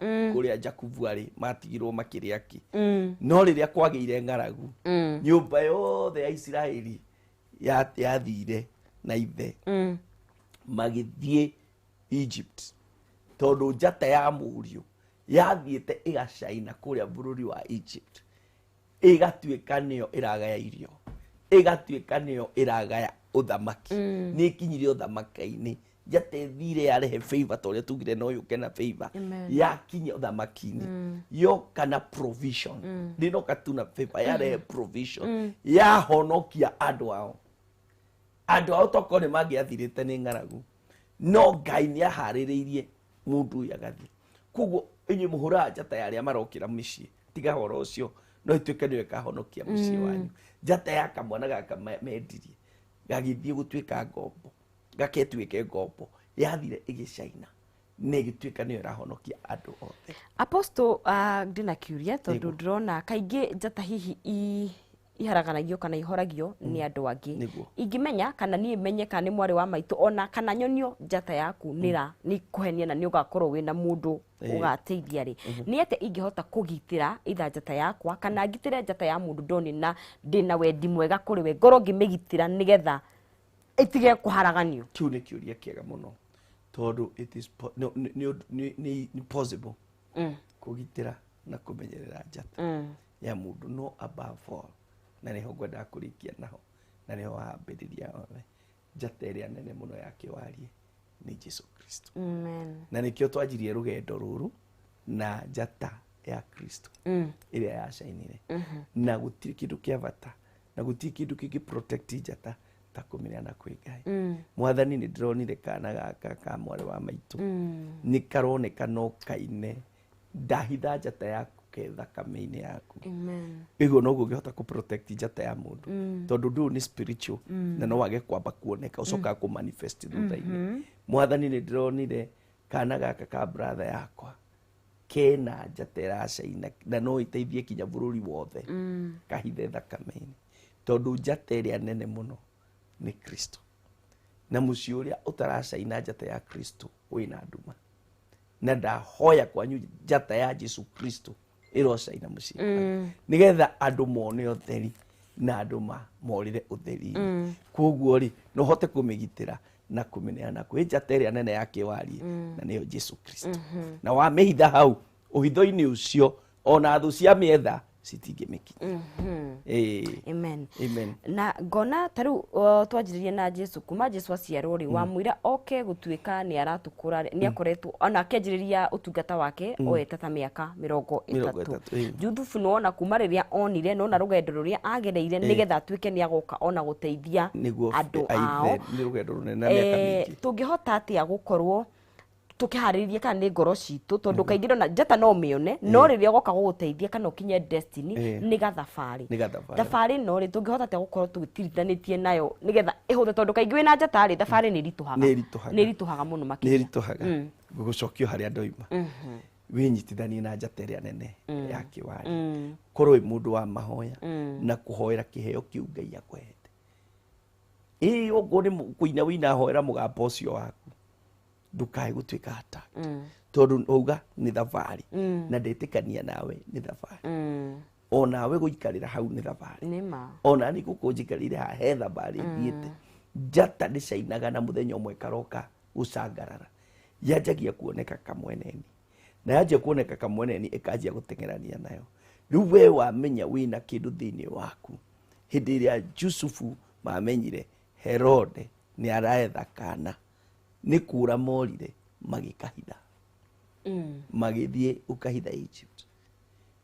Kũrĩa Jakubu arĩ matigirwo makĩrĩa kĩ, no rĩrĩa kwagĩire ng'aragu, nyũmba yothe ya Isiraeli yathire na ithe magĩthiĩ Egypt, tondũ njata ya mũriũ yathiĩte ĩgacaina kũrĩa bũrũri wa Egypt, ĩgatuĩka nĩyo ĩragaya irio, ĩgatuĩka nĩyo ĩragaya ũthamaki. Nĩ ĩkinyire ũthamaki-inĩ. Njata ĩthire yarehe favor, ta ũrĩa tugire no yũke na favor. Amen. Yakinya ũthamaki-inĩ, yoka na provision. Ndĩnoka tu na favor, yarehe provision, yahonokia andũ ao. Andũ ao tokorwo nĩ mangĩathirĩte nĩ ng'aragu, no Ngai nĩ aharĩrĩirie mũndũ ũyũ agathiĩ. Koguo inyuĩ mũhũraga njata ya arĩa marokĩra mĩciĩ, tiga horo ũcio, no ĩtuĩke nĩyo ĩkahonokia mũciĩ wanyu. Njata ya kamwana gaka mendirie gagĩthiĩ gũtuĩka ngombo, gaketuĩke ngombo, yathire ĩgĩcaina na ĩgĩtuĩka nĩyo ĩrahonokia andũ othe. Apostle, ndĩna kĩũria, tondũ Nĩguo. ndĩrona kaingĩ njata hihi iharaganagio kana ihoragio nĩ andũ angĩ. Ingĩmenya kana niĩ menye kana nĩ mwarĩ wa maitũ ona kana nyonio njata yaku nĩra nĩ kũhenia na nĩ ũgakorwo wĩna mũndũ ũgateithia rĩ, nĩ atĩa ingĩhota kũgitĩra itha njata yakwa kana ngitĩre njata ya mũndũ ndoni na ndĩna wendi mwega kũrĩ we, ngorwo ngĩmĩgitĩra nĩgetha ĩtige kũharaganio? Kĩu nĩ kĩũria kĩega mũno, tondũ it is po- no, nĩ possible kũgitĩra na kũmenyerera njata ya mũndũ, no above all, na nĩho ngwendaga kũrĩkia naho na nĩho wambĩrĩria othe, njata ĩrĩa nene mũno ya kĩwarie nĩ Jesu Kristo. Amen. Na nĩkĩo twanjirie rũgendo rũrũ na njata ya Kristo ĩrĩa yacainire, na gũtirĩ kĩndũ kĩa bata na gũtirĩ kĩndũ kĩngĩ protect njata ta kũmĩneana kwĩ Ngai. Mwathani, nĩ ndĩronire kana gaka ka mwarĩ wa maitũ nĩ karoneka no kaine, ndahitha njata yaku ke thakame-inĩ yaku. Amen. Ĩguo noguo ũngĩhota kũ protect njata ya mũndũ, tondũ ũndũ ũyũ nĩ spiritual na no wage kwamba kuoneka, ũcokaga kũ manifest thutha-inĩ. Mwathani, nĩ ndĩronire kana gaka ka brother yakwa kena njata ĩracaina na no ĩteithie kinya bũrũri wothe, kahithe thakame-inĩ, tondũ njata ĩrĩa nene mũno nĩ Kristo, na mũciĩ ũrĩa ũtaracaina njata ya Kristo wĩna nduma, na ndahoya kwanyu njata ya Jesu Kristo ĩrocaina mũciĩ kwanyu, nĩgetha andũ mone ũtheri na andũ morĩre ũtheri-inĩ. Koguo rĩ, no ũhote kũmĩgitĩra na kũmĩneana kwĩ njata ĩrĩa nene ya kĩwarie, na nĩyo Jesu Kristo, na wamĩhitha hau ũhitho-inĩ ũcio, ona thũ cia mĩetha citingĩmĩkinya. Ĩĩ. Amen. Amen. Na ngona ta rĩu twanjĩrĩrie na Jesu, kuma Jesu aciarwo rĩ, wamwĩra oke gũtuĩka nĩ aratũkũra rĩ, nĩ akoretwo ona akĩanjĩrĩria ũtungata wake oete ta mĩaka mĩrongo mĩrongo ĩtatũ. ĩtatũ, ĩĩ. Juthubu nĩwona kuma rĩrĩa onire, nĩwona rũgendo rũrĩa agereire nĩgetha atuĩke nĩ agoka ona gũteithia nĩguo andũ aithe ao. Nĩ rũgendo rũnene na mĩaka mĩingĩ. Tũngĩhota atĩa gũkorwo tũkĩharĩrĩria kana nĩ ngoro citũ, tondũ kaingĩ ndona njata no mĩone, no rĩrĩa ũgoka gũgũteithia kana ũkinye destiny nĩ gathabarĩ. Nĩ gathabarĩ. Thabarĩ ĩno rĩ, tũngĩhota atĩa gũkorwo tũgĩtirithanĩtie nayo nĩgetha ĩhũthe, tondũ kaingĩ wĩna njata rĩ, thabarĩ nĩ ĩritũhaga? Nĩ ĩritũhaga. Nĩ ĩritũhaga mũno nĩ makĩria. Ĩritũhaga. Ngũgũcokio harĩa ndoima, wĩnyitithanie na njata ĩrĩa nene ya kĩwari, korwo wĩ mũndũ wa mahoya na kũhoera kĩheo kĩu Ngai akũhete. Ĩĩ, okorwo nĩ kũina wĩina, hoera mũgambo ũcio waku ndũkae gũtuĩka attacked, tondũ wauga nĩ thabarĩ, na ndetĩkania nawe, nĩ thabarĩ. Onawe gũikarĩra hau nĩ thabarĩ. Nĩ ma. Ona niĩ gũkũ njikarĩire haha he thabarĩ thiĩte. Njata ndĩcainaga na mũthenya ũmwe karoka gũcangarara, yanjagia kuoneka kamweneni, na yanjia kuoneka kamweneni ĩkanjia gũteng'erania nayo. Rĩu we wamenya wĩna kĩndũ thĩinĩ waku, hĩndĩ ĩrĩa Jusufu mamenyire Herode nĩ araetha kana, nĩ kũra morire magĩkahitha, magĩthiĩ ũkahitha Egypt.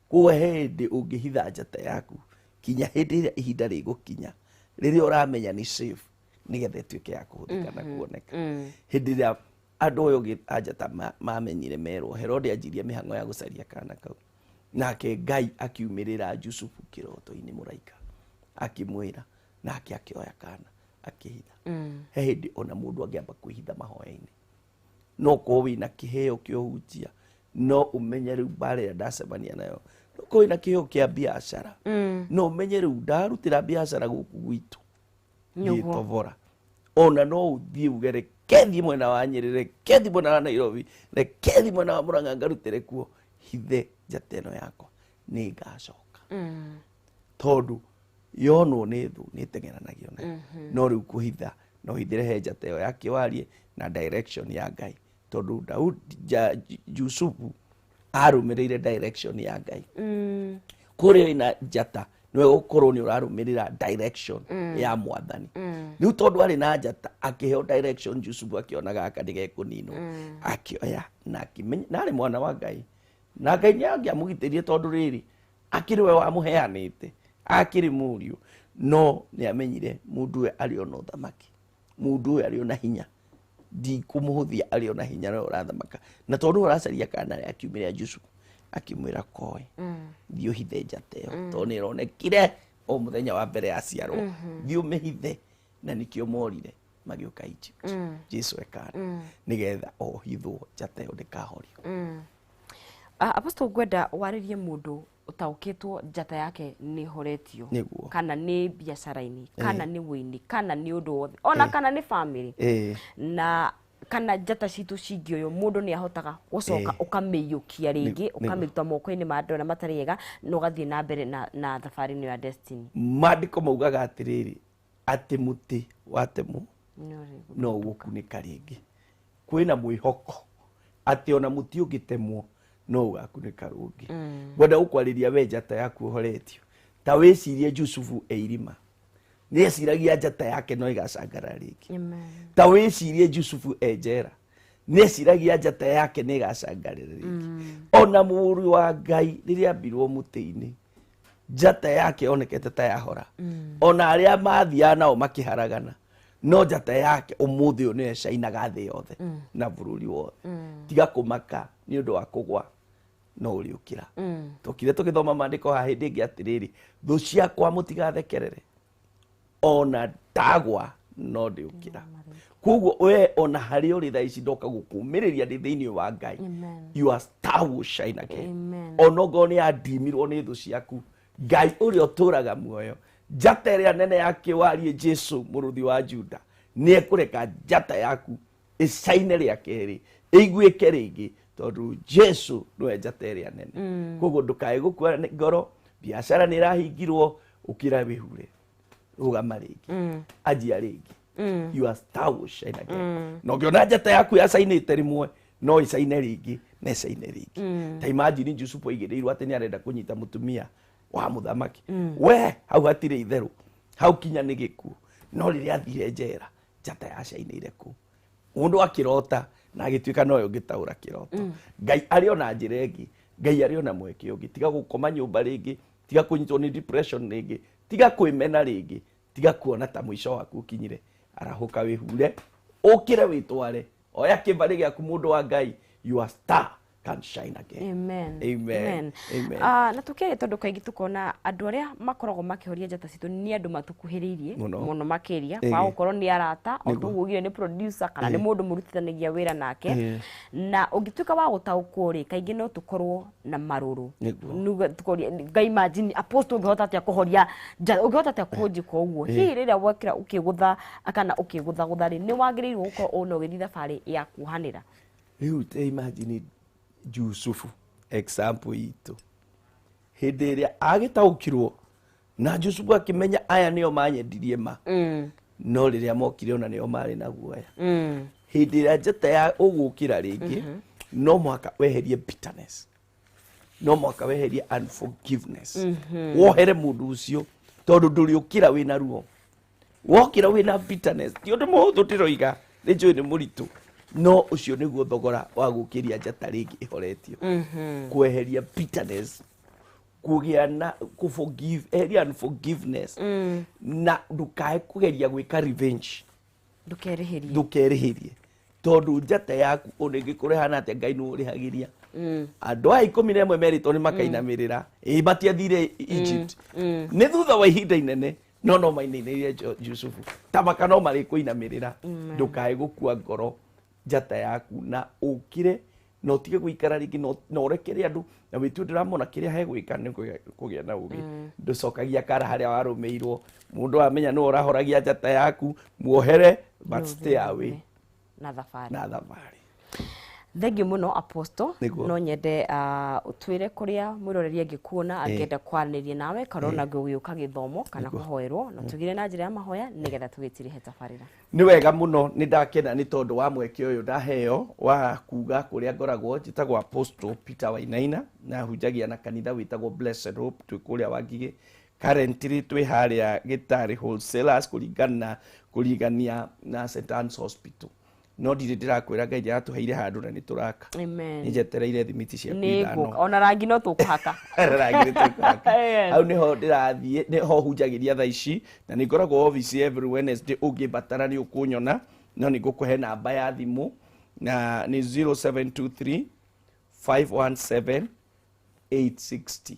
Koguo he hĩndĩ ũngĩhitha njata yaku kinya hĩndĩ ĩrĩa ihinda rĩgũkinya rĩrĩa ũramenya nĩ safe, nĩgetha ĩtuĩke ya kũhũthĩka na kuoneka. Hĩndĩ ĩrĩa andũ ũyũ ũngĩ a njata mamenyire merwo Herode anjirie mĩhang'o ya gũcaria kana kau, nake Ngai akiumĩrĩra Jusufu kĩroto-inĩ, mũraika akĩmwĩra, nake akĩoya kana akĩhitha. He hĩndĩ ona mũndũ angĩamba kwĩhitha mahoya-inĩ, no korwo wĩna kĩheo kĩa ũhunjia, no ũmenye rĩu mbara ĩrĩa ndacemania nayo. No korwo wĩna kĩheo kĩa biacara, no ũmenye rĩu ndarutĩra biacara gũkũ gwitũ Nĩguo. ngĩtobora. Ona no ũthiĩ uge Reke thiĩ mwena wa Nyĩrĩ, reke thiĩ mwena wa Nairobi, reke thiĩ mwena wa Murang'a ngarutĩre kuo, hithe njata ĩno yakwa, nĩ ngacoka. Tondũ yonwo nĩ thũ nĩ ĩteng'eranagio nayo. No rĩu kũhitha no hithĩre he njata ĩyo ya kĩwarie na direction ya Ngai, tondũ Daudi Jusufu arũmĩrĩire direction ya Ngai. Kũrĩa ina njata nĩwe gũkorwo nĩ ũrarũmĩrĩra direction ya Mwathani. Rĩu tondũ arĩ na njata, akĩheo direction, Jusufu akĩona gaka nĩ gekũninwo, akĩoya na akĩmenya na arĩ mwana wa Ngai, na Ngai nĩ angĩamũgitĩrie, tondũ rĩrĩ akĩrĩ we wamũheanĩte, akĩrĩ mũriũ. No nĩ amenyire mũndũ ũyũ arĩ ona ũthamaki, mũndũ ũyũ arĩ ona hinya, ndikũmũhũthia, arĩ ona hinya no ũrathamaka. Na tondũ ũracaria kana rĩ, akiumĩra Jusufu akĩmwĩra, "Koe, thiĩ ũhithe njata ĩyo, tondũ nĩ ĩronekire o mũthenya wa mbere yaciarwo, thiĩ ũmĩhithe." Na nĩkĩo morire magĩũka Egypt, Jesu ekana nĩgetha ohithwo njata ĩyo ndĩkahorio. Apostle, ngwenda warĩrie mũndũ ũtaũkĩtwo njata yake nĩ horetio. Kana nĩ biacara-inĩ, kana nĩ wĩini, kana nĩ ũndũ wothe, ona kana nĩ family, na kana njata citũ cingĩoywo, mũndũ nĩ ahotaga gũcoka ũkamĩiyũkia rĩngĩ, ũkamĩruta moko-inĩ ma andũ arĩa matarĩ ega, na ũgathiĩ na mbere na thabarĩ ĩno ya destiny? Maandĩko maugaga atĩrĩrĩ, atĩ mũtĩ watemwo no ũgũkunĩka rĩngĩ. Kwĩna mwĩhoko atĩ ona mũtĩ ũngĩtemwo no ũgakunĩka rũngĩ. Ngwenda gũkwarĩria we njata yaku ũhoretio, ta wĩcirie Jusufu e irima nĩ eciragia njata yake no ĩgacangara rĩngĩ. Ta wĩcirie Jusufu e njera nĩ eciragia njata yake nĩ ĩgacangarĩra rĩngĩ. Ona mũrũ wa Ngai rĩrĩa ambirwo mũtĩ-inĩ, njata yake yonekete ta yahora, ona arĩa mathiaga nao makĩharagana, no njata yake ũmũthĩ ũyũ nĩyo ĩcainaga thĩ yothe na bũrũri wothe. Tiga kũmaka nĩ ũndũ wa kũgwa, no ũrĩũkĩra. Tokire tũgĩthoma maandĩko haha hĩndĩ ĩngĩ atĩrĩrĩ, "Thũ ciakwa mũtigathekerere, ona ndagwa no ndĩũkĩra." Koguo we ona harĩa ũrĩ thaa ici, ndoka gũkũmĩrĩria ndĩ thĩinĩ wa Ngai. Your star will shine again. Ona ongorwo nĩ yandimirwo nĩ thũ ciaku, Ngai ũrĩa ũtũraga muoyo, njata ĩrĩa nene ya kĩwarie, Jesu mũrũthi wa Juda, nĩ ekũreka njata yaku ĩcaine rĩa kerĩ, ĩiguĩke rĩngĩ, tondũ Jesu nĩwe njata ĩrĩa nene. Koguo ndũkae gũkua ngoro, biacara nĩ ĩrahingirwo, ũkĩra wĩhure, rũgama rĩngĩ, anjia rĩngĩ. Your star will shine again. Na ũngĩona njata yaku yacainĩte rĩmwe, no ĩcaine rĩngĩ na ĩcaine rĩngĩ. Ta imagine Jusufu aigĩrĩirwo atĩ nĩ arenda kũnyita mũtumia wa mũthamaki. We hau hatirĩ itherũ, hau kinya nĩ gĩkuũ. No rĩrĩa athire njera, njata yacainĩire kũu, mũndũ akĩrota na agĩtuĩka nowe ũngĩtaũra kĩroto. Ngai arĩ ona njĩra ĩngĩ, Ngai arĩ ona mweke ũngĩ. Tiga gũkoma nyũmba rĩngĩ, tiga kũnyitwo nĩ depression rĩngĩ, tiga kwĩmena rĩngĩ, tiga kuona ta mũico waku ũkinyire. Arahũka, wĩhure, ũkĩre, wĩtware, oya kĩbarĩ gĩaku, mũndũ wa Ngai. Your star can shine again. Amen. Amen. Amen. Ah, na tukiaria, tondu kaingĩ tukona andũ arĩa makoragwo makĩhoria njata citũ nĩ andũ matukuhĩrĩirie Mũno. mũno makĩria, kwaga gũkorwo nĩ arata o ũguo ugire nĩ producer kana nĩ mũndũ mũrutithanagia wĩra nake. Na ũngĩtuĩka wa gũtaũkwo rĩ, kaingĩ no tũkorwo na marũrũ. Nuga tukoria ngai, imagine apostle, ũngĩhota atĩa kũhoria ũngĩhota atĩa kũnjĩka ũguo? Hihi rĩrĩa wekĩra ũkĩgũtha kana ũkĩgũthagũtha rĩ, nĩ wagĩrĩirwo gũkorwo ona ũgĩthiĩ thabarĩ ya kuohanĩra? Rĩu ta imagine Jusufu, example itũ, hĩndĩ ĩrĩa agĩtaũkirwo na Jusufu akĩmenya aya nĩo manyendirie ma, no rĩrĩa mokire ona nĩo marĩ na guoya. Hĩndĩ ĩrĩa njata ya ũgũkĩra rĩngĩ, no mũhaka weherie bitterness, no mũhaka weherie unforgiveness, wohere mũndũ ũcio, tondũ ndũrĩũkĩra wĩna ruo wokĩra wĩna bitterness. Ti ũndũ mũhũthũ ndĩroiga, nĩ njũĩ nĩ mũritũ, no ũcio nĩguo thogora wa gũkĩria njata rĩngĩ ĩhoretio: kweheria bitterness, kũgĩa na kũ-forgive, eheria unforgiveness, na ndũkae kũgeria gwĩka revenge. Ndũkerĩhĩrie. Ndũkerĩhĩrie, tondũ njata yaku ona ĩngĩkorwo ĩhana atĩa, Ngai nĩwe ũrĩhagĩria. Andũ aya 11 merĩtwo nĩ makainamĩrĩra, ĩ matiathire Egypt nĩ thutha wa ihinda inene, no mainainĩire Jusufu tamaka no marĩkũinamĩrĩra. Ndũkae gũkua ngoro, njata yaku na ũkire na ũtige gũikara rĩngĩ na ũrekere andũ na wĩtue ndũramona kĩrĩa hegwĩka nĩ kũgĩa na ũgĩ. Ndũcokagia kara harĩa warũmĩirwo. Mũndũ amenya nĩwe ũrahoragia njata yaku, muohere, but stay away. Na thabarĩ. Na thabarĩ. Thengiũ mũno, Apostle. Nĩguo. No nyende ũtwĩre kũrĩa mwĩroreri angĩkuona, angĩenda kwaranĩria nawe, kana ona gũgĩũka gĩthomo kana kũhoerwo, na tũgire na njĩra ya mahoya nĩgetha tũgĩtirihe tabarĩra. Nĩ wega mũno, nĩ ndakena nĩ tondũ wa mweke ũyũ ndaheo wa kuga kũrĩa ngoragwo. Njĩtagwo Apostle Peter Wainaina na hunjagia na kanitha wĩtagwo Blessed Hope, twĩ kũrĩa Wangigĩ. Currently twĩ harĩa Gĩtarĩ Wholesalers, kũringana kũrigania na St Anne's Hospital, no ndirĩ ndĩrakwĩra Ngai ndĩratũheire handũ na nĩ tũraka. Amen. Nĩ njetereire thimiti ciaku Nĩ ithano. ngũka ona rangi no tũkũhaka. Rangi nĩ tũkũhaka. Yes. Hau nĩho ndĩrathiĩ, nĩho hunjagĩria thaa ici, na nĩ ngoragwo office every Wednesday. Ũngĩmbatara nĩ ũkũnyona, no nĩ ngũkũhe namba ya thimũ na nĩ 0723 517 860.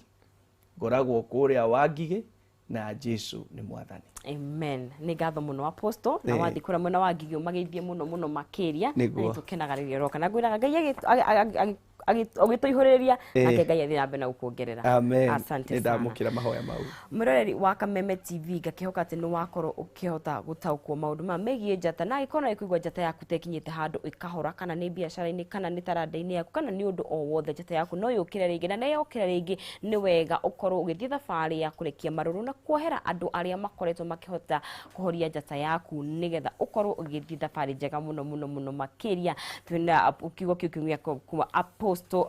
Ngoragwo kũrĩa Wangigĩ na Jesu nĩ Mwathani. Amen. Nĩ ngatho mũno, Apostle, na wathiĩ kũrĩa mwena wa Ngigĩ ũmageithie mũno mũno makĩria. Na Nĩguo. nĩ tũkenaga rĩrĩa ũroka na ngwĩraga Ngai ũgĩtũihũrĩrĩria nake Ngai athiĩ na mbere na gũkuongerera. Amen. Asante Nĩ sana. ndamũkĩra mahoya mau. Mwĩroreri wa Kameme TV, ngakĩhoka atĩ nĩ wakorwo ũkĩhota gũtaũkwo maũndũ maya megiĩ njata, na angĩkorwo no ĩkũigua njata yaku ta ĩkinyĩte handũ ĩkahora, kana nĩ biacara-inĩ, kana nĩ taranda-inĩ yaku, kana nĩ ũndũ o wothe, njata yaku no yũkĩre rĩngĩ, na nĩ yokĩra rĩngĩ nĩ wega ũkorwo ũgĩthiĩ thabarĩ ya kũrekia marũrũ na kuohera andũ arĩa makoretwo makĩhota kũhoria njata yaku, nĩgetha ũkorwo ũgĩthiĩ thabarĩ njega mũno mũno mũno makĩria. Twĩna kiugo kĩu kiumia kuma Apostle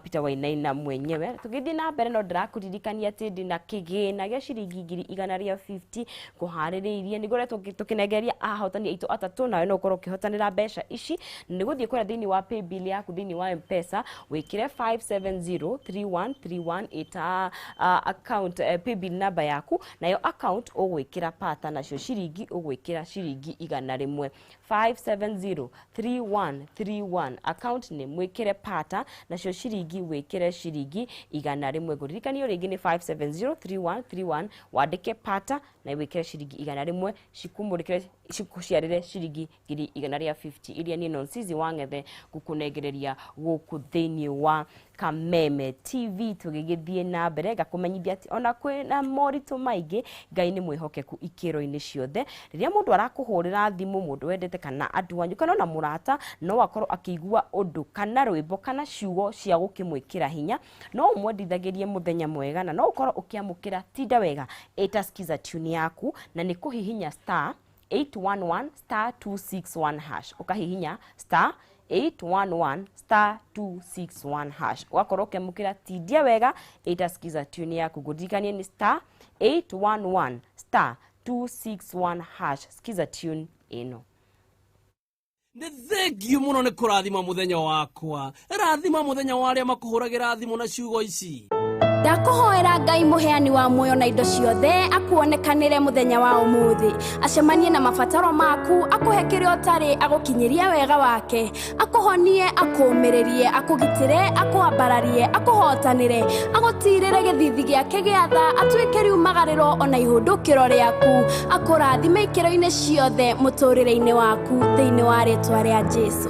Peter Wainaina mwenyewe. Tũgĩthiĩ na mbere, no ndĩrakũririkania atĩ ndĩna kĩgĩna gĩa ciringi 150,000 kũharĩrĩirie, nĩ ngoretwo tũkĩnengereria ahotani aitũ atatũ, nawe no ũkorwo ũkĩhotanĩra mbeca ici. Nĩ gũthiĩ kũrĩa thĩinĩ wa paybill yaku thĩinĩ wa M-Pesa, wĩkĩre 5703131 ĩta account, paybill number yaku, nayo account ũgwĩkĩra pata, nacio ciringi ũgwĩkĩra ciringi 100. 5703131, account nĩ mwĩkĩre pata, nacio ciringi wĩkĩre ciringi 100. Ngũririkanio rĩngĩ nĩ 5703131, wandĩke pata na wĩkĩre ciringi 100, cikumũrĩkĩre cikũciarĩre ciringi 150,000 iria niĩ Nonsizi wa Ng'ethe ngũkũnengereria gũkũ thĩinĩ wa Kameme TV. Tũgĩgĩthiĩ na mbere, ngakũmenyithia atĩ ona kwĩna moritũ maingĩ, Ngai nĩ mwĩhokeku ikĩro-inĩ ciothe. Rĩrĩa mũndũ arakũhũrĩra thimũ, mũndũ wendete kana andũ anyu kana ona mũrata, no akorwo akĩigua ũndũ kana rwĩmbo kana ciugo cia gũkĩmwĩkĩra hinya, no ũmwendithagĩrie mũthenya mwega, na no ũkorwo ũkĩamũkĩra tinda wega ĩta skiza tune yaku, na nĩ kũhihinya star 811 star 261 hash, ũkahihinya star 811 star 261 hash, ũgakorwo ũkĩamũkĩra tindia wega ĩta skiza tune yaku. Ngũririkanie nĩ star 811 star 261 hash, skiza tune ĩno. Nĩ thengio mũno nĩ kũrathima mũthenya wakwa. Rathima mũthenya wa arĩa makũhũragĩra thimũ na ciugo ici. Ndakũhoera Ngai mũheani wa muoyo na indo ciothe akuonekanĩre mũthenya wa ũmũthĩ, acemanie na mabataro maku, akũhe kĩrĩa ũtarĩ, agũkinyĩrie wega wake, akũhonie, akũũmĩrĩrie, akũgitĩre, akũambararie, akũhotanĩre, agũtirĩre gĩthithi gĩake gĩa tha, atuĩke riumagarĩro ona ihũndũkĩro rĩaku, akũrathime ikĩro-inĩ ciothe mũtũrĩre-inĩ waku thĩinĩ wa rĩtwa rĩa Jesu.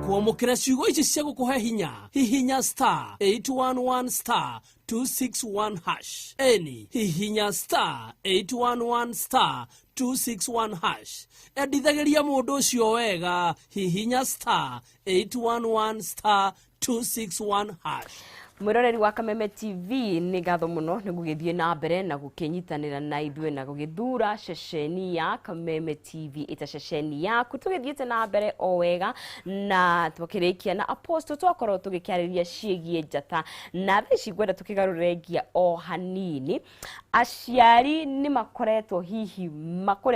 Kwamũkĩra ciugo ici cia gũkũhe hinya, hihinya star 811 star 261 hash. Eni, hihinya star 811 star 261 hash. Endithagĩria mũndũ ũcio wega, hihinya star 811 star 261 hash. Mwĩroreri wa Kameme TV, nĩ ngatho mũno nĩ gũgĩthiĩ na mbere na gũkĩnyitanĩra na ithuĩ na gũgĩthura ceceni ya Kameme TV ĩta ceceni yaku. Tũgĩthiĩte na mbere o wega na twakĩrĩkia na Apostle, twakorwo tũgĩkĩarĩria ciĩgiĩ njata, na thaa ici ngwenda tũkĩgarũre ngia o hanini. Aciari nĩ makoretwo hihi makũrĩa